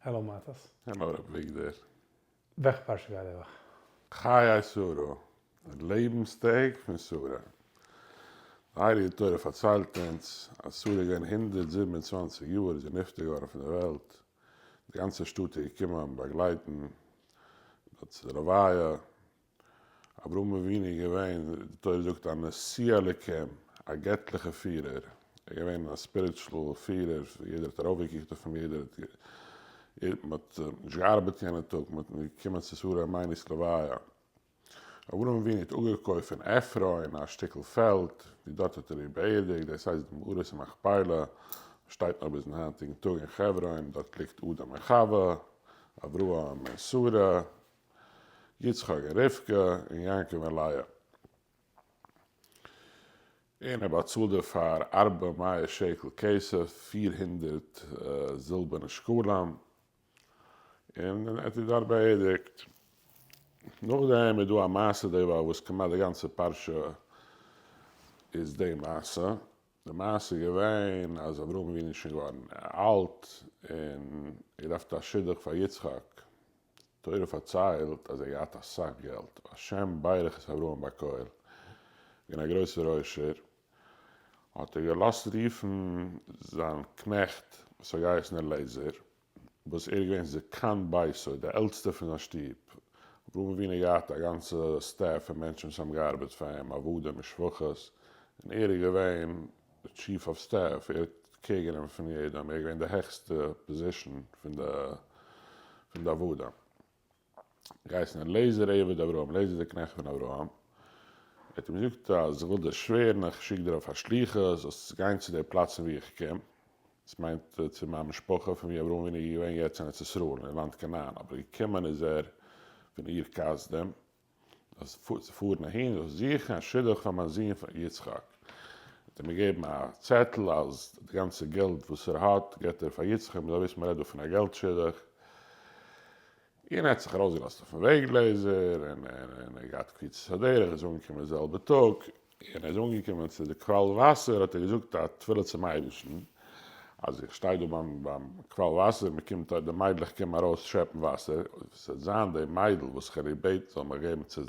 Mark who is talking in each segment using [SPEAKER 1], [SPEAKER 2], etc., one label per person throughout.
[SPEAKER 1] Hello מאטעס.
[SPEAKER 2] Hello ר' אביגדור.
[SPEAKER 1] וועלכע פרשה גייט די וואך?
[SPEAKER 2] חיי שרה, די לעבנס טעג פון שרה. די הייליגע תורה פארציילט אונז אז שרה איז געווען 127 יאר איז זי נפטר געווארן פון די וועלט, די גאנצע שטאט איז געקומען באגלייטן צו די לוויה, אברהם אבינו איז געווען, די תורה זאגט, א נשיא אלוקים, א געטליכע פירער, ער איז געווען א spiritual פירער, יעדער האט ארויפגעקוקט אויף אים, יעדער האט, מען האט נישט געארבעט יענע טאג, מען האט געקומען צו שרה אמנו'ס לוויה. אברהם אבינו האט אפגעקויפט פון עפרון א שטיקל פעלד, ווי דארט האט ער איר באערדיגט, דאס הייסט די מערת המכפלה, שטייט נאך ביזן היינטיגן טאג אין חברון, דארט ליגט אדם און חווה, אברהם און שרה. יצחק און רבקה און יעקב און לאה. און ער באצאלט דערפאר ארבע מאות שקל כסף, 400 זילבערנע שקלים, און ער האט איר דארט באערדיגט. נאכדעם איז דא א מעשה די וואך וואס כמעט די גאנצע פרשה איז די מעשה. די מעשה איז געווען אז אברהם אבינו איז שוין געווארן אלט און ער געדארפט א שידוך פאר יצחק, תורה פארציילט אז ער האט געהאט אסאך געלט, השם ברך את אברהם בכל, געווען א גרויסער עושר, האט ער געלאזט רופן זיין קנעכט וואס האט געהייסן אליעזר, וואס ער איז געווען זקן ביתו, דער עלטסטער פון זיין שטוב, אברהם אבינו האט געהאט א גאנצע staff פון מענטשן וואס האבן געארבעט פאר אים, עבדים און שפחות, און ער איז געווען די chief of staff, ער האט care גענומען פון יעדעם, ער איז געווען די העכסטע position פון די פון די עבדים. געהייסן אליעזר עבד אברהם, אליעזר דער קנעכט פון אברהם, ער האט אים געזאגט אז איך וויל דיר שווערן, איך שיק דיר אויף א שליחות, זאלסט גיין צו די פלאץ פון וואו איך קום, דאס מיינט צו מיין משפחה פון וואו אברהם אבינו איז געווען יעצט אין ארץ ישראל, אין לאנד כנען, אבער געקומען איז ער פון אור כשדים, זאלסט פארן אהין, זאלסט זוכן א שידוך פאר מיין זון יצחק. האט ער מיר געגעבן א צעטל אז די גאנצע געלט וואס ער האט געבט ער פאר יצחק, מען זאל וויסן מען רעדט דא פון א געלט שידוך. און ער האט זיך ארויסגעלאזט אויפן וועג לעזער, און ער האט געהאט קפיצת הדרך, איז אנגעקומען די זעלבע טאג, און ער איז אנגעקומען צו די קוואל וואסער, האט ער געזאגט א תפילה צום אייבערשטן, אז איך שטיי דא ביים קוואל וואסער, מען קומט, די מיידלעך קומען ארויס שעפן וואסער, עס וועט זיין די מיידל וואס איך האב איר בעטן זאל מיר געבן צו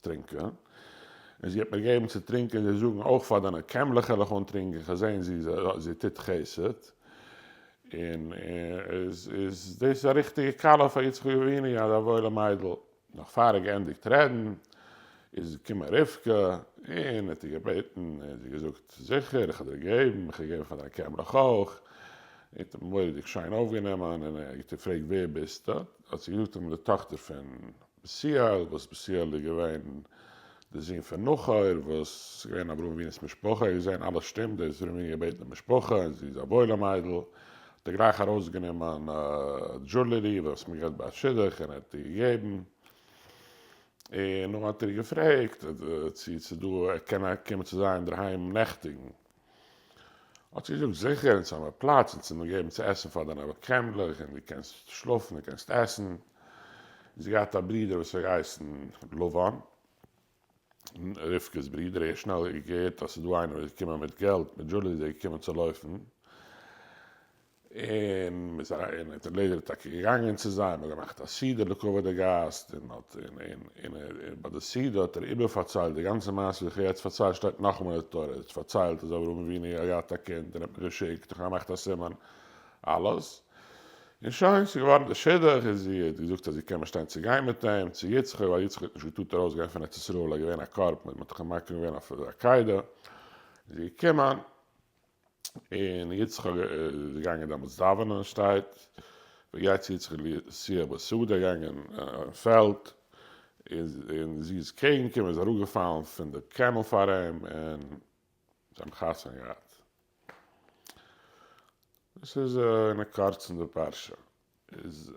[SPEAKER 2] טרינקען, און זי וועט מיר געבן צו טרינקען, זי וועט זאגן אויך פאר דיינע קעמלעך וועל איך אנטרינקען, איך וועל זען זי זי טוט חסד, און איז דאס א ריכטיגע כלה פאר יצחק אבינו, אזא וואוילע מיידל. נאך פאר ער האט געענדיגט רעדן, איז געקומען רבקה, און האט איר געבעטן, און זי האט געזאגט, זיכער, איך וועל דיר געבן, איך וועל געבן פאר דיינע קעמלעך אויך. ער האט אים מורא'דיג שיין אויפגענומען, און ער האט איר געפרעגט, ווער ביסטו? האט זי געזאגט, איך בין די טאכטער פון בתואל, וואס בתואל איז געווען די זון פון נחור, וואס איז געווען אברהם אבינו'ס משפחה, ער האט געזען אלעס שטימט, דאס אברהם אבינו געבעטן די משפחה, און זי איז א וואוילע מיידל, האט ער גלייך ארויסגענומען jewelry וואס מען געבט ביי א שידוך און ער האט איר געגעבן, און נאכדעם האט ער איר געפרעגט צו ס'איז דא ער קען קומען צו זיי אינדערהיים נעכטיגן, האט זי געזאגט זיכער, אונז האמיר פלאץ, אונז האמיר געבן צו עסן פאר דיינע קעמלעך, און דו קענסט שלאפן, דו קענסט עסן, זי האט געהאט א ברודער וואס האט געהייסן לבן, רבקה'ס ברודער, ער האט שנעל געהערט אז ס'איז דא איינער וואס איז געקומען מיט געלט, מיט jewelry איז ער געקומען צו לויפן, און מ'איז אריין, און אליעזר איז טאקע געגאנגען צו זיי, מ'האט געמאכט א סעודה לכבוד די גאסט, און האט, און, און, און, און ביי די סעודה האט ער איבערפארציילט די גאנצע מעשה וואס איך האב יעצט פארציילט שטייט נאכאמאל אין די תורה, ער האט פארציילט אז אברהם אבינו האט געהאט א קינד און האט מיר געשיקט, איך האב געמאכט א סימן, אלעס. און שוין, ס'איז געווארן די שידוך, און זי האט געזאגט אז זי קען באשטיין צו גיין מיט אים, צו יצחק, ווייל יצחק האט נישט געטארט ארויסגיין פון ארץ ישראל, ער איז געווען א קרבן, מען האט דאך אים מקריב געווען אויף די עקידה. איז זי געקומען, און יצחק איז געגאנגען דעמאלטס דאווענען, שטייט, ויצא יצחק לשוח בשדה, געגאנגען אין פעלד, און זי איז קעגן געקומען, איז אראפגעפאלן פון די קעמל פאר אים, און זיי האבן חתונה געהאט. דאס איז אין א קורצן די פרשה. איז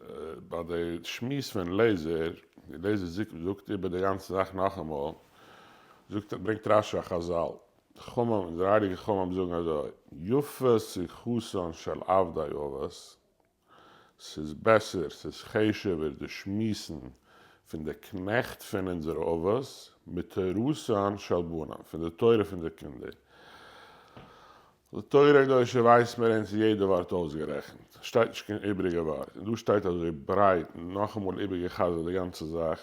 [SPEAKER 2] ביי די שמועס פון לעזער, ווי לעזער זאגט איבער די גאנצע זאך נאכאמאל, זאגט ער, ברענגט רשי א חזל, די חכמים, אונזערע הייליגע חכמים זאגן אזוי, יפה שיחתן של עבדי אבות, ס'איז בעסער, ס'איז חשוב'ער די שמועסן פון די קנעכט פון אונזערע אבות, מתורתן של בנים, פון די תורה פון די קינדער. די תורה הקדושה ווייסט מיר אונז יעדע ווארט אויסגערעכנט, שטייט נישט קיין איבעריגע ווארט, און דא שטייט אזוי ברייט און נאכאמאל איבערגע'חזר'ט די גאנצע זאך,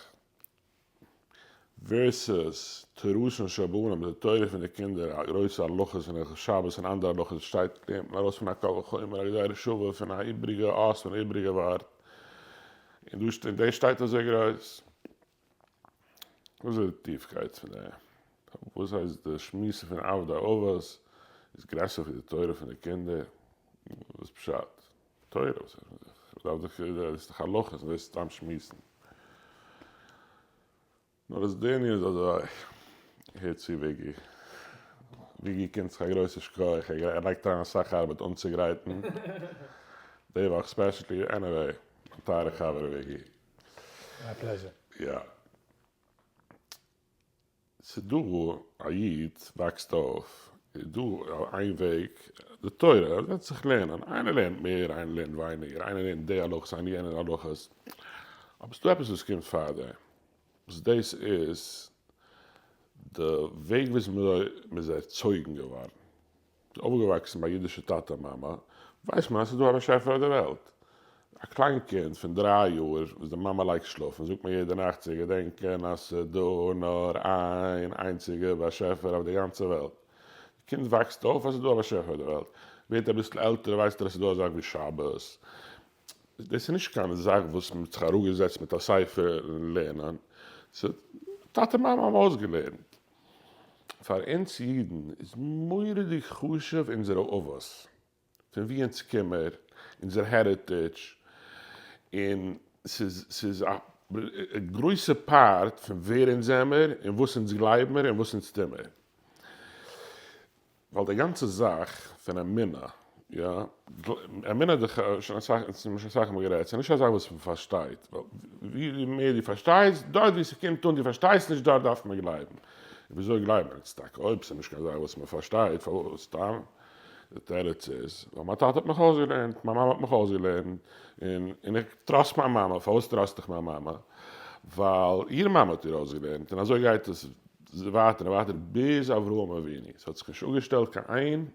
[SPEAKER 2] versus תורתן של בנים, די תורה פון די קינדער, א גרויסע הלכות אין הלכות שבת און אנדערע הלכות שטייט לערנט מען ארויס פון א קל וחומר א גזירה שווה פון א איבעריגע אות פון א איבעריגע ווארט, און דא און דאס שטייט אזוי גרויס. וואס איז די טיפקייט פון דעם? וואס הייסט די שמועסן פון עבדי אבות איז גרעסער ווי די תורה פון די קינדער? וואס פשט? תורה? וואס דארף דאך דאס איז דאך הלכות און דאס איז סתם שמועסן. נאר אז די ענין איז אזוי, הער צו וויגי, וויגי קומט זיך א גרויסע שכוח, ער לייגט אריין אסאך ארבעט אנצוגרייטן די וואך specially, anyway, מיין טייערע חבר וויגי.
[SPEAKER 1] My pleasure.
[SPEAKER 2] יא. ס'דא א איד וואקסט אויף, איז דא איין וועג, די תורה, ער זעצט זיך לערנען, איינער לערנט מער, איינער לערנט ווייניגער, איינער לערנט די הלכות, איינער יענע הלכות, אבער ס'דא עפעס וואס קומט פאר דעם, וואס דאס איז די וועג וויאזוי מ'איז ערצויגן געווארן. אויפגעוואקסן ביי אידישע טאטע מאמע, ווייסט מען אז ס'איז דא א באשעפער אויף די וועלט. א קליין קינד פון 3 יאר וואס די מאמע לייגט שלאפן זאגט מען יעדע נאכט צו געדענקען אז ס'איז דא נאר איין איינציגע באשעפער אויף די גאנצע וועלט. די קינד וואקסט אויף אז ס'איז דא א באשעפער אויף די וועלט. ווערט אביסל עלטער ווייסט ער אז ס'איז דא א זאך ווי שבת. דאס איז נישט קיין זאך וואס מ'האט זיך אראפגעזעצט מיט א ספר און לערנען. ס'איז טאטע מאמע האבן אויסגעלערנט. פאר אונז אידן איז מורא'דיג חשוב אונזערע אבות, פון וואו אונז קומער, אונזער heritage, און ס'איז ס'איז א גרויסע part פון ווער אונז זעמער און וואס אונז גלייב מיר און וואס אונז טו מיר. ווייל די גאנצע זאך פון אמונה, יא, אמונה איז דאך שוין אסאך, אונז האבן שוין אסאך מאל גערעדט, ס'איז נישט א זאך וואס מ'פארשטייט, ווייל ווי מער דו פארשטייסט, דארט ווי ס'קומט אן דו פארשטייסט נישט דארט דארף מען גלייבן. און וויאזוי גלייבט מען איצט טאקע אויב ס'איז נישט קיין זאך וואס מ'פארשטייט, פארוואס סתם? די תירוץ איז, ווייל מיין טאטע האט מיך אויסגעלערנט, מיין מאמע האט מיך אויסגעלערנט, און און איך trust מיין מאמע, פארוואס trust איך מיין מאמע? ווייל איר מאמע האט איר אויסגעלערנט, און אזוי גייט עס ווייטער און ווייטער ביז אברהם אבינו, ס'האט זיך נישט אפגעשטעלט קיין איין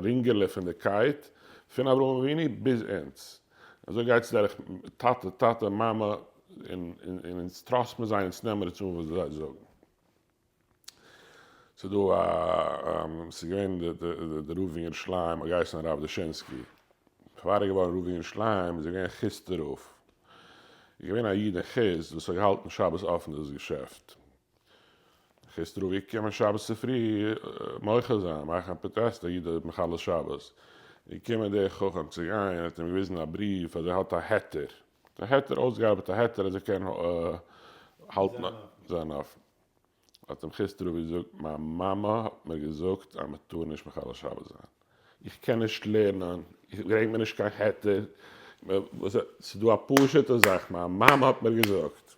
[SPEAKER 2] רינגעלע פון די קייט פון אברהם אבינו ביז אונז, אזוי גייט עס דורך טאטע טאטע מאמע און אונז trust מיר זיי אונז נעמען עס אן וואס זיי זאגן. ס'איז דא א, ס'איז געווען די רב אין ירושלים האט געהייסן הרב דושינסקי, פאר ער איז געווארן רב אין ירושלים איז ער געווען חוסטער רב, איז געווען א איד אין חוסט וואס האט געהאלטן שבת אפן דאס געשעפט, חוסטער רב איז געקומען שבת צופרי מוחה זיין, מאכן א פראטעסט א איד איז מחלל שבת, איז געקומען דער חכם צו גיין האט אים געוויזן א בריוו אז ער האט א היתר, א היתר אויסגעארבעט א היתר אז ער קען האלטן זיין אפן. האט אים חוסטער רב געזאגט, מיין מאמע האט מיר געזאגט אז מען טאר נישט מחלל שבת זיין, איך קען נישט לערנען, איך ברענג מיר נישט קיין היתר, ס'איז דא א פשוט'ע זאך, מיין מאמע האט מיר געזאגט,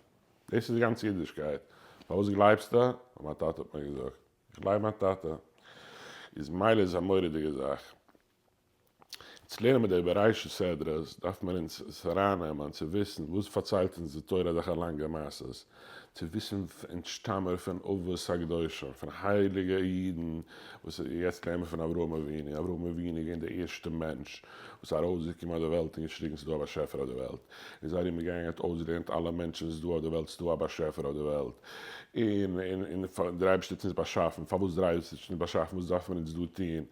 [SPEAKER 2] דאס איז גאנץ אידישקייט, פארוואס גלייבסטו? ווייל מיין טאטע האט מיר געזאגט, איך גלייב מיין טאטע, איז מילא איז א מורא'דיגע זאך. צו לערנען מיט די בראשית סדרות דארף מען אונז עס ארייננעמען צו וויסן וואס פארציילט אונז די תורה אזעלכע לאנגע מעשות, צו וויסן אונז שטאמער פון אבות הקדושים, פון הייליגע אידן, וואס יעצט לערנען מיר פון אברהם אבינו, אברהם אבינו איז געווען דער ערשטער מענטש וואס איז ארויסגעקומען אויף די וועלט און געשריגן ס'איז דא א באשעפער אויף די וועלט, איז ארום געגאנגען האט אויסגעלערנט אלע מענטשן ס'איז דא אויף די וועלט ס'איז דא א באשעפער אויף די וועלט, און און דער אייבערשטער האט אונז באשאפן, פארוואס דער אייבערשטער האט אונז באשאפן וואס דארף מען אונז דא טון,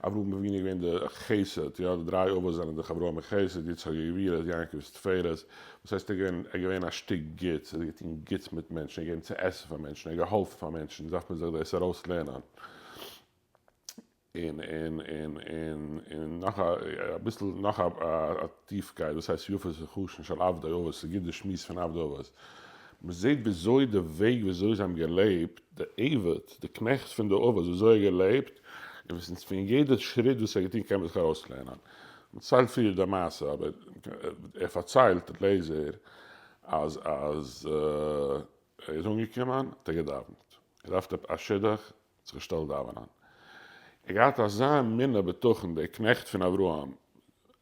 [SPEAKER 2] אברהם אבינו איז געווען די חסד, יא, די דריי אבות זענען דאך אברהם איז חסד, יצחק איז גבורה, יעקב איז תפארת, וואס הייסט ער איז געווען, ער איז געווען א שטיק גוטס, ער האט געטון גוטס מיט מענטשן, ער האט געגעבן צו עסן פאר מענטשן, ער האט געהאלפן פאר מענטשן, דארף מען זיך דאס ארויס לערנען. און און און און און נאך א אביסל נאך א א טיפקייט וואס הייסט יפת וחשן של עבדי אבות, ס'איז גוט די שמועס פון עבדי אבות, מ'זעט וויאזוי די וועג וויאזוי זיי האבן געלעבט, די עבד, די קנעכט פון די אבות, וויאזוי ער האט געלעבט, און וואס אונז פון יעדע שריט וואס ער האט געטון קען מען זיך ארויסלערנען. מ'ציילט פריער די מעשה, אבער ער פארציילט, לעזער, אז אז ער איז אנגעקומען האט ער געדאווענט, ער דארף א שידוך, האט זיך געשטעלט דאווענען, ער האט געהאט אזא אמונה בטחון דער קנעכט פון אברהם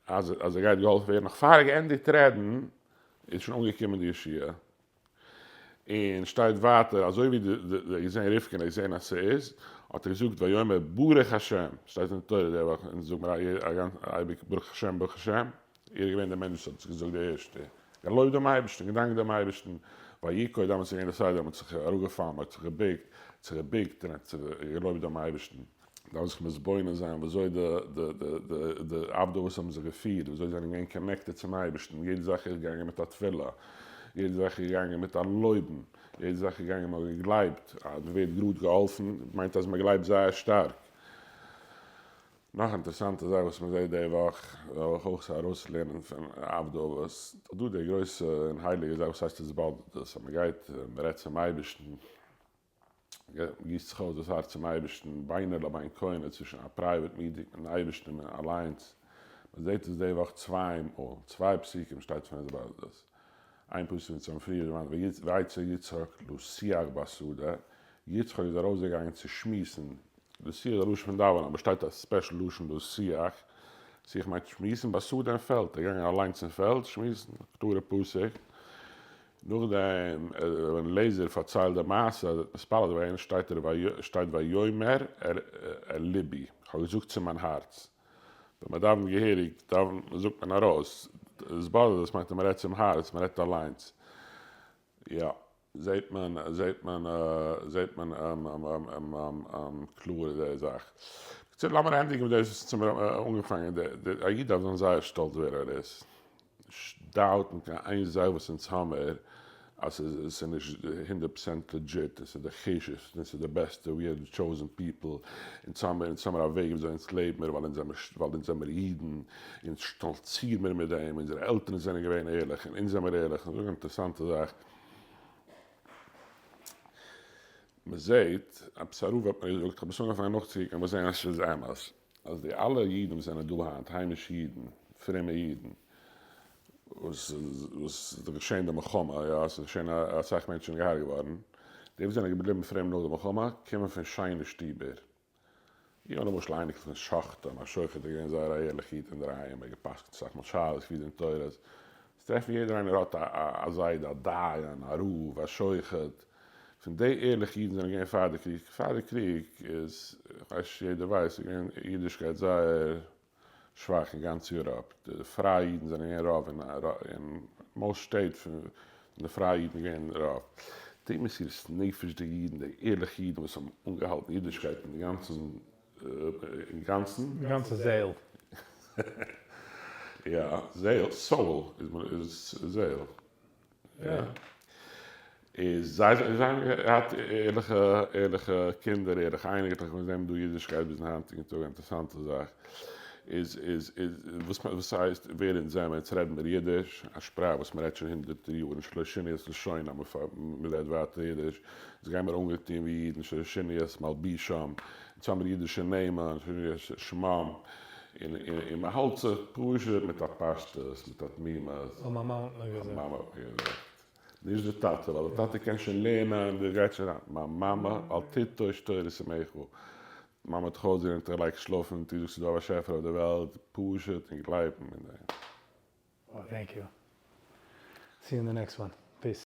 [SPEAKER 2] אז אז ער גייט געהאלפן ווערן, נאך פאר ער האט געענדיגט רעדן איז שוין אנגעקומען די ישועה, און שטייט ווייטער אזוי ווי די די געזען רבקה און ער געזען אז ס'איז. האט ער געזאגט ויאמר ברוך השם, שטייט אין די תורה די וואך, אונז זאגן מיר אייביג ברוך השם ברוך השם, ער איז געווען דער מענטש וואס האט עס געזאגט די ערשטע, געלויבט דעם אייבערשטן, געדאנקט דעם אייבערשטן, ויקוי, דעמאלטס איז געווען די סדר, מען האט זיך אראפגעפאלן, מען האט זיך געבוקט, זיך געבוקט און האט געלויבט דעם אייבערשטן. דארף זיך מתבונן זיין וויאזוי די די די די די עבדי אבות האבן זיך געפירט, וויאזוי זיי זענען געווען connected צום אייבערשטן, יעדע זאך איז געגאנגען מיט א תפילה, יעדע זאך איז געגאנגען מיט א לויבן, יעדע זאך איז געגאנגען מען האט געגלייבט אז מען ווערט גראד געהאלפן, מיינט אז מען גלייבט זייער שטארק. נאך א אינטערעסאנטע זאך וואס מען זעט די וואך, זאל איך אויך ארויסלערנען פון עבדי אבות, דא די גרויסע און הייליגע זאך וואס הייסט התבודדות, אז מען גייט מען רעדט צום אייבערשטן, גיסט זיך אויס דאס הארץ צום אייבערשטן, בינו לבין קונו, צווישן א private meeting מיטן אייבערשטן און מען אליינס, מען זעט עס די וואך צוויי מאל, צוויי פסוקים שטייט פון התבודדות, איין פסוק וואס האבן פריער דערמאנט ויצא יצחק לשוח בשדה, יצחק איז ארויסגעגאנגען צו שמועסן, לשוח איז א לשון פון דאווענען אבער שטייט א special לשון לשוח, שיח מיינט שמועסן, בשדה אין פעלד, ער איז געגאנגען אליינס אין פעלד שמועסן, קלארע פסוק. נאכדעם ווען אליעזר פארציילט די מעשה אז ער האט מתפלל געווען שטייט ער שטייט ויאמר אל לבי, איך האב געזאגט צו מיין הארץ. ווען מען דאווענט געהעריג דאווענט זאגט מען ארויס, התבודדות מיינט אז מען רעדט צום הארץ, מען רעדט אליינס. יא, זעהט מען זעהט מען זעהט מען קלאר די זאך. בקיצור לאמיר ענדיגן מיט דאס וואס אונז האבן אנגעפאנגען, א איד דארף זיין זייער שטאלץ ווער ער איז. נישט doubt ן קיין איין זאך וואס אונז האמער אז ס'איז נישט 100% legit און ס'איז די חשוב'סטע און ס'איז די בעסטע, we are the chosen people, אונז האמער אונז האמער א וועג וויאזוי אונז לעב מיר ווייל אונז זעמער ווייל אונז זעמער אידן, אונז שטאלציר מיר מיט דעם, אונזערע עלטערן זענען געווען ערליך און אונז זעמער ערליך, און זאג א אינטערעסאנטע זאך, מ'זעהט, עפעס א רב האט מיר געזאגט, כ'האב עס אנגעפאנגען נאכצוקוקן, כ'האב געזעהן אז ס'איז אמת. אז די אלע אידן וואס זענען דא היינט, היימישע אידן, פרומע אידן, וואס וואס איז דאך געשען די מלחמה, יא, עס איז געשען אסאך מענטשן זענען געהארגעט געווארן, די וואס זענען געבליבן פרום נאך די מלחמה, קומען פון שיינע שטיבער. איך האב למשל אייניקל פון שוחטים, א שוחט איז געווען זייער א ערליכע איד אינדערהיים, ער האט גע'פסק'נט אסאך מאל שאלות ווי דין תורות, טרעפן יעדער איינער האט א זיידע א דיין, א רב, א שוחט, פון די ערליכע אידן זענען געווען פאר די קריג, פאר די קריג איז, כ'ווייס נישט יעדער ווייסט, איז געווען אידישקייט זייער שוואך אין גאנץ יוראפ, די פרייע אידן זענען געווען רוב אין most שטעט פון די פרייע אידן געווען רוב, די מסירות נפש'דיגע אידן, די ערליכע אידן וואס האבן אנגעהאלטן אידישקייט אינגאנצן אינגאנצן.
[SPEAKER 1] די גאנצע זעהל.
[SPEAKER 2] יא, זעהל, soul איז זעהל. יא. איז זיי האבן געהאט ערליכע ערליכע קינדער, ערליכע אייניקלעך, מיר זעהן דא אידישקייט ביזן היינטיגן טאג, א אינטערעסאנטע זאך. איז איז איז וואס וואס הייסט ווער אונז זעמער, אונז רעדן מיר אידיש, א שפראך וואס מ'רעדט שוין הונדערטער יארן, שלא שינו את לשונם, מ'רעדט ווייטער אידיש, אונז גיימיר אנגעטון ווי אידן, שלא שינו את מלבושם, אונז האמיר אידישע נעמען, שמם, און און מ'האלט זיך פשוט מיט א פשטות, מיט א תמימות.
[SPEAKER 1] ווייל מיין מאמע האט מיר געזאגט.
[SPEAKER 2] מיין מאמע האט מיר געזאגט. נישט די טאטע, ווייל די טאטע קען שוין לערנען, דער גייט שוין אריין. מיין מאמע, אל תטוש תורת אמך. מאמע האט דיך אויסגעלערנט זיך לייגט שלאפן, און דו זאגסט ס'איז דא א באשעפער אויף די וועלט, פשוט און גלייבן אין דעם.
[SPEAKER 1] Thank you. See you in the next one.